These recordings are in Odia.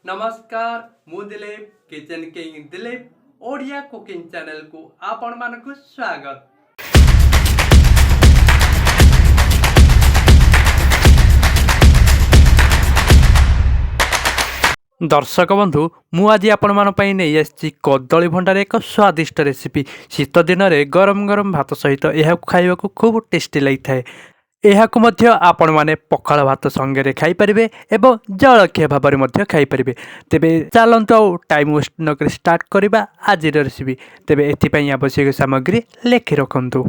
ନମସ୍କାର, ମୁଁ Dilip, kitchen king Dilip Odia cooking ଚ୍ୟାନେଲକୁ ଆପଣମାନଙ୍କୁ ସ୍ୱାଗତ। ଦର୍ଶକ ବନ୍ଧୁ, ମୁଁ ଆଜି ଆପଣମାନଙ୍କ ପାଇଁ ନେଇ ଆସିଛି କଦଳୀ ଭଣ୍ଡାରେ ଏକ ସ୍ୱାଦିଷ୍ଟ ରେସିପି। ଶୀତ ଦିନରେ ଗରମ ଗରମ ଭାତ ସହିତ ଏହାକୁ ଖାଇବାକୁ ଖୁବ୍ ଟେଷ୍ଟି ଲାଗିଥାଏ। ଏହାକୁ ମଧ୍ୟ ଆପଣମାନେ ପଖାଳ ଭାତ ସଙ୍ଗରେ ଖାଇପାରିବେ ଏବଂ ଜଳଖିଆ ଭାବରେ ମଧ୍ୟ ଖାଇପାରିବେ। ତେବେ ଚାଲନ୍ତୁ, ଆଉ ଟାଇମ୍ ୱେଷ୍ଟ ନକରି ଷ୍ଟାର୍ଟ କରିବା ଆଜିର ରେସିପି। ତେବେ ଏଥିପାଇଁ ଆବଶ୍ୟକ ସାମଗ୍ରୀ ଲେଖି ରଖନ୍ତୁ।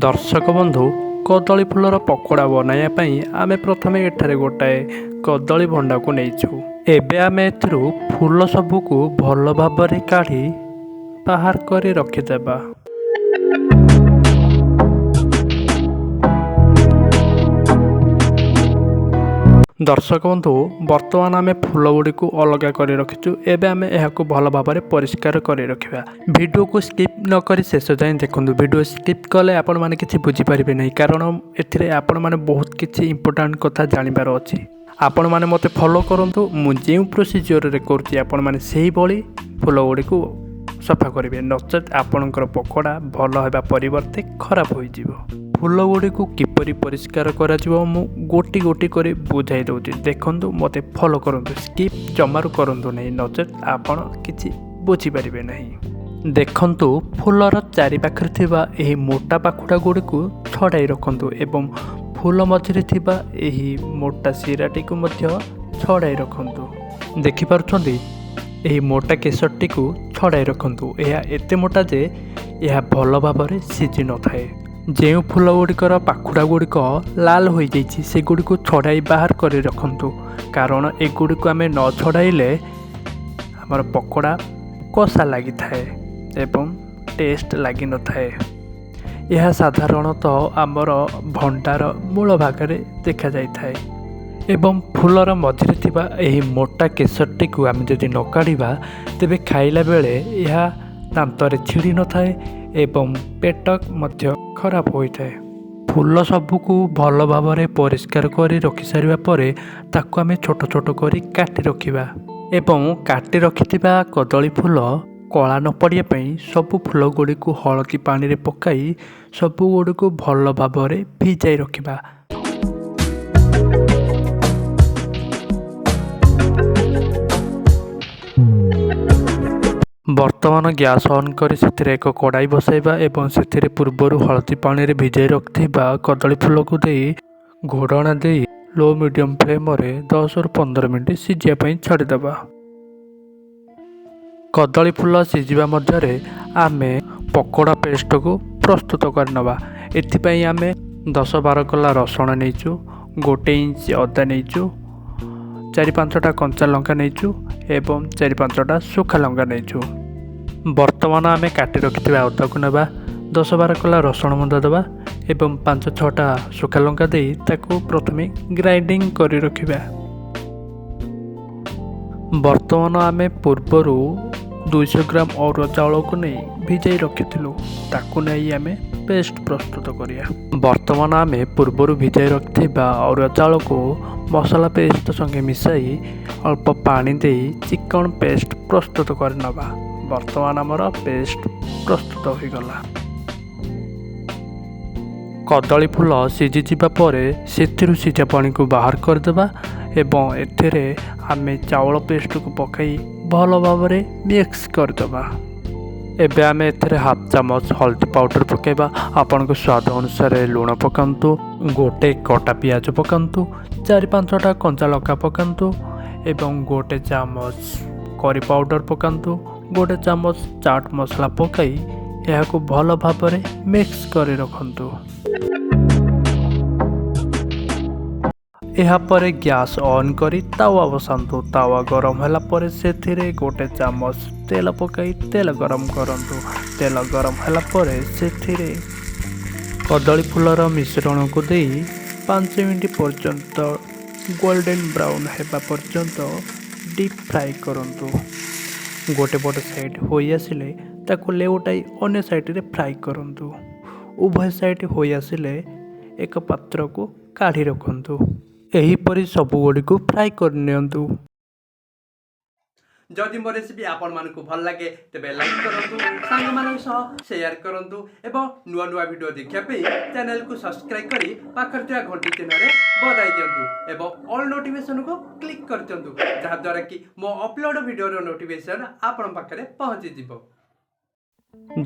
ଦର୍ଶକ ବନ୍ଧୁ, କଦଳୀ ଫୁଲର ପକୋଡ଼ା ବନାଇବା ପାଇଁ ଆମେ ପ୍ରଥମେ ଏଠାରେ ଗୋଟାଏ କଦଳୀ ଭଣ୍ଡାକୁ ନେଇଛୁ। ଏବେ ଆମେ ଏଥିରୁ ଫୁଲ ସବୁକୁ ଭଲ ଭାବରେ କାଢ଼ି ବାହାର କରି ରଖିଦେବା। ଦର୍ଶକ ବନ୍ଧୁ, ବର୍ତ୍ତମାନ ଆମେ ଫୁଲ ଗୁଡ଼ିକୁ ଅଲଗା କରି ରଖିଛୁ। ଏବେ ଆମେ ଏହାକୁ ଭଲ ଭାବରେ ପରିଷ୍କାର କରି ରଖିବା। ଭିଡ଼ିଓକୁ ସ୍କିପ୍ ନ କରି ଶେଷ ଯାଏଁ ଦେଖନ୍ତୁ। ଭିଡ଼ିଓ ସ୍କିପ୍ କଲେ ଆପଣମାନେ କିଛି ବୁଝିପାରିବେ ନାହିଁ, କାରଣ ଏଥିରେ ଆପଣମାନେ ବହୁତ କିଛି ଇମ୍ପୋର୍ଟାଣ୍ଟ କଥା ଜାଣିବାର ଅଛି। ଆପଣମାନେ ମୋତେ ଫଲୋ କରନ୍ତୁ। ମୁଁ ଯେଉଁ ପ୍ରୋସିଜିଓରରେ କରୁଛି, ଆପଣମାନେ ସେହିଭଳି ଫୁଲ ଗୁଡ଼ିକୁ ସଫା କରିବେ, ନଚେତ୍ ଆପଣଙ୍କର ପକୋଡ଼ା ଭଲ ହେବା ପରିବର୍ତ୍ତେ ଖରାପ ହୋଇଯିବ। ଫୁଲ ଗୁଡ଼ିକୁ କିପରି ପରିଷ୍କାର କରାଯିବ, ମୁଁ ଗୋଟି ଗୋଟି କରି ବୁଝାଇ ଦେଉଛି। ଦେଖନ୍ତୁ, ମୋତେ ଫଲୋ କରନ୍ତୁ, ସ୍କିପ୍ ଜମାରୁ କରନ୍ତୁ ନାହିଁ, ନଚେତ୍ ଆପଣ କିଛି ବୁଝିପାରିବେ ନାହିଁ। ଦେଖନ୍ତୁ, ଫୁଲର ଚାରିପାଖରେ ଥିବା ଏହି ମୋଟା ପାଖୁଡ଼ା ଗୁଡ଼ିକୁ ଛଡ଼ାଇ ରଖନ୍ତୁ ଏବଂ ଫୁଲ ମଝିରେ ଥିବା ଏହି ମୋଟା ଶିରାଟିକୁ ମଧ୍ୟ ଛଡ଼ାଇ ରଖନ୍ତୁ। ଦେଖିପାରୁଛନ୍ତି, ଏହି ମୋଟା କେଶରଟିକୁ ଛଡ଼ାଇ ରଖନ୍ତୁ। ଏହା ଏତେ ମୋଟା ଯେ ଏହା ଭଲ ଭାବରେ ସିଝି ନଥାଏ। ଯେଉଁ ଫୁଲ ଗୁଡ଼ିକର ପାଖୁଡ଼ା ଗୁଡ଼ିକ ଲାଲ ହୋଇଯାଇଛି, ସେଗୁଡ଼ିକୁ ଛଡ଼ାଇ ବାହାର କରି ରଖନ୍ତୁ, କାରଣ ଏଗୁଡ଼ିକୁ ଆମେ ନ ଛଡ଼ାଇଲେ ଆମର ପକୋଡ଼ା କଷା ଲାଗିଥାଏ ଏବଂ ଟେଷ୍ଟ ଲାଗିନଥାଏ। ଏହା ସାଧାରଣତଃ ଆମର ଭଣ୍ଡାର ମୂଳ ଭାଗରେ ଦେଖାଯାଇଥାଏ। ଏବଂ ଫୁଲର ମଝିରେ ଥିବା ଏହି ମୋଟା କେଶରଟିକୁ ଆମେ ଯଦି ନ କାଢ଼ିବା, ତେବେ ଖାଇଲା ବେଳେ ଏହା ଦାନ୍ତରେ ଛିଡ଼ି ନଥାଏ ଏବଂ ପେଟ ମଧ୍ୟ ଖରାପ ହୋଇଥାଏ। ଫୁଲ ସବୁକୁ ଭଲ ଭାବରେ ପରିଷ୍କାର କରି ରଖିସାରିବା ପରେ ତାକୁ ଆମେ ଛୋଟ ଛୋଟ କରି କାଟି ରଖିବା ଏବଂ କାଟି ରଖିଥିବା କଦଳୀ ଫୁଲ କଳା ନ ପଡ଼ିବା ପାଇଁ ସବୁ ଫୁଲ ଗୁଡ଼ିକୁ ହଳଦୀ ପାଣିରେ ପକାଇ ସବୁ ଗୁଡ଼ିକୁ ଭଲ ଭାବରେ ଭିଜାଇ ରଖିବା। ବର୍ତ୍ତମାନ ଗ୍ୟାସ୍ ଅନ୍ କରି ସେଥିରେ ଏକ କଡ଼ାଇ ବସାଇବା ଏବଂ ସେଥିରେ ପୂର୍ବରୁ ହଳଦୀ ପାଣିରେ ଭିଜାଇ ରଖିଥିବା କଦଳୀ ଫୁଲକୁ ଦେଇ, ଘୋଡ଼ଣା ଦେଇ ଲୋ ମିଡ଼ିୟମ୍ ଫ୍ଲେମରେ 10ରୁ 15 ମିନିଟ୍ ସିଝିବା ପାଇଁ ଛାଡ଼ିଦେବା। କଦଳୀ ଫୁଲ ସିଝିବା ମଧ୍ୟରେ ଆମେ ପକୋଡ଼ା ପେଷ୍ଟକୁ ପ୍ରସ୍ତୁତ କରିନେବା। ଏଥିପାଇଁ ଆମେ 10-12 କୋଲା ରସୁଣ ନେଇଛୁ, 1 ଇଞ୍ଚ ଅଦା ନେଇଛୁ, 4-5ଟା କଞ୍ଚା ଲଙ୍କା ନେଇଛୁ ଏବଂ 4-5ଟା ଶୁଖା ଲଙ୍କା ନେଇଛୁ। ବର୍ତ୍ତମାନ ଆମେ କାଟି ରଖିଥିବା ଅଦାକୁ ନେବା, 10-12 କୋଲା ରସୁଣ ମଧ୍ୟ ଦେବା ଏବଂ 5-6ଟା ଶୁଖା ଲଙ୍କା ଦେଇ ତାକୁ ପ୍ରଥମେ ଗ୍ରାଇଣ୍ଡିଙ୍ଗ କରି ରଖିବା। ବର୍ତ୍ତମାନ ଆମେ ପୂର୍ବରୁ 200 ଗ୍ରାମ ଅରୁଆ ଚାଉଳକୁ ନେଇ ଭିଜାଇ ରଖିଥିଲୁ, ତାକୁ ନେଇ ଆମେ ପେଷ୍ଟ ପ୍ରସ୍ତୁତ କରିବା। ବର୍ତ୍ତମାନ ଆମେ ପୂର୍ବରୁ ଭିଜାଇ ରଖିଥିବା ଅରୁଆ ଚାଉଳକୁ ମସଲା ପେଷ୍ଟ ସଙ୍ଗେ ମିଶାଇ ଅଳ୍ପ ପାଣି ଦେଇ ଚିକଣ ପେଷ୍ଟ ପ୍ରସ୍ତୁତ କରିନେବା। ବର୍ତ୍ତମାନ ଆମର ପେଷ୍ଟ ପ୍ରସ୍ତୁତ ହୋଇଗଲା। କଦଳୀ ଫୁଲ ସିଝିଯିବା ପରେ ସେଥିରୁ ସିଝା ପାଣିକୁ ବାହାର କରିଦେବା ଏବଂ ଏଥିରେ ଆମେ ଚାଉଳ ପେଷ୍ଟକୁ ପକାଇ ଭଲ ଭାବରେ ମିକ୍ସ କରିଦେବା। ଏବେ ଆମେ ଏଥିରେ ହାଫ୍ ଚାମଚ ହଳଦୀ ପାଉଡ଼ର ପକାଇବା। ଆପଣଙ୍କ ସ୍ୱାଦ ଅନୁସାରେ ଲୁଣ ପକାନ୍ତୁ, ଗୋଟେ କଟା ପିଆଜ ପକାନ୍ତୁ, 4-5ଟା କଞ୍ଚା ଲଙ୍କା ପକାନ୍ତୁ ଏବଂ ଗୋଟେ ଚାମଚ କରି ପାଉଡ଼ର ପକାନ୍ତୁ। ଗୋଟେ ଚାମଚ ଚାଟ୍ ମସଲା ପକାଇ ଏହାକୁ ଭଲ ଭାବରେ ମିକ୍ସ କରି ରଖନ୍ତୁ। ଏହାପରେ ଗ୍ୟାସ୍ ଅନ୍ କରି ତାୱା ବସାନ୍ତୁ। ତାୱା ଗରମ ହେଲା ପରେ ସେଥିରେ ଗୋଟେ ଚାମଚ ତେଲ ପକାଇ ତେଲ ଗରମ କରନ୍ତୁ। ତେଲ ଗରମ ହେଲା ପରେ ସେଥିରେ କଦଳୀ ଫୁଲର ମିଶ୍ରଣକୁ ଦେଇ 5 ମିନିଟ୍ ପର୍ଯ୍ୟନ୍ତ ଗୋଲ୍ଡେନ୍ ବ୍ରାଉନ୍ ହେବା ପର୍ଯ୍ୟନ୍ତ ଡିପ୍ ଫ୍ରାଏ କରନ୍ତୁ। ଗୋଟେ ପଟ ସାଇଡ଼୍ ହୋଇ ଆସିଲେ ତାକୁ ଲେଉଟାଇ ଅନ୍ୟ ସାଇଡ଼୍ରେ ଫ୍ରାଏ କରନ୍ତୁ। ଉଭୟ ସାଇଡ଼୍ ହୋଇ ଆସିଲେ ଏକ ପାତ୍ରକୁ କାଢ଼ି ରଖନ୍ତୁ। ଏହିପରି ସବୁଗୁଡ଼ିକୁ ଫ୍ରାଏ କରିନିଅନ୍ତୁ। ଯଦି ମୋ ରେସିପି ଆପଣମାନଙ୍କୁ ଭଲ ଲାଗେ, ତେବେ ଲାଇକ୍ କରନ୍ତୁ, ସାଙ୍ଗମାନଙ୍କ ସହ ସେୟାର କରନ୍ତୁ ଏବଂ ନୂଆ ନୂଆ ଭିଡ଼ିଓ ଦେଖିବା ପାଇଁ ଚ୍ୟାନେଲକୁ ସବସ୍କ୍ରାଇବ୍ କରି ପାଖରେ ଥିବା ଘଣ୍ଟି ଚିହ୍ନରେ ବଜାଇ ଦିଅନ୍ତୁ ଏବଂ ଅଲ୍ ନୋଟିଫିକେସନକୁ କ୍ଲିକ୍ କରିଦିଅନ୍ତୁ, ଯାହାଦ୍ୱାରା କି ମୋ ଅପଲୋଡ଼ ଭିଡ଼ିଓର ନୋଟିଫିକେସନ୍ ଆପଣଙ୍କ ପାଖରେ ପହଞ୍ଚିଯିବ।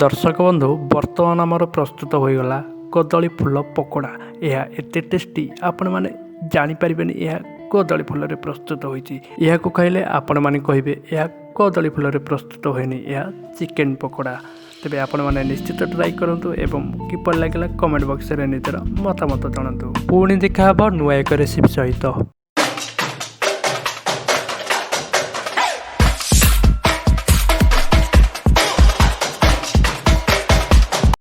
ଦର୍ଶକ ବନ୍ଧୁ, ବର୍ତ୍ତମାନ ଆମର ପ୍ରସ୍ତୁତ ହୋଇଗଲା କଦଳୀ ଫୁଲ ପକୋଡ଼ା। ଏହା ଏତେ ଟେଷ୍ଟି, ଆପଣମାନେ ଜାଣିପାରିବେନି ଏହା କଦଳୀ ଫୁଲରେ ପ୍ରସ୍ତୁତ ହୋଇଛି। ଏହାକୁ ଖାଇଲେ ଆପଣମାନେ କହିବେ, ଏହା କଦଳୀ ଫୁଲରେ ପ୍ରସ୍ତୁତ ହୋଇନି, ଏହା ଚିକେନ୍ ପକୋଡ଼ା। ତେବେ ଆପଣମାନେ ନିଶ୍ଚିତ ଟ୍ରାଏ କରନ୍ତୁ ଏବଂ କିପରି ଲାଗିଲା କମେଣ୍ଟ ବକ୍ସରେ ନିଜର ମତାମତ ଜଣାନ୍ତୁ। ପୁଣି ଦେଖା ହେବ ନୂଆ ଏକ ରେସିପି ସହିତ।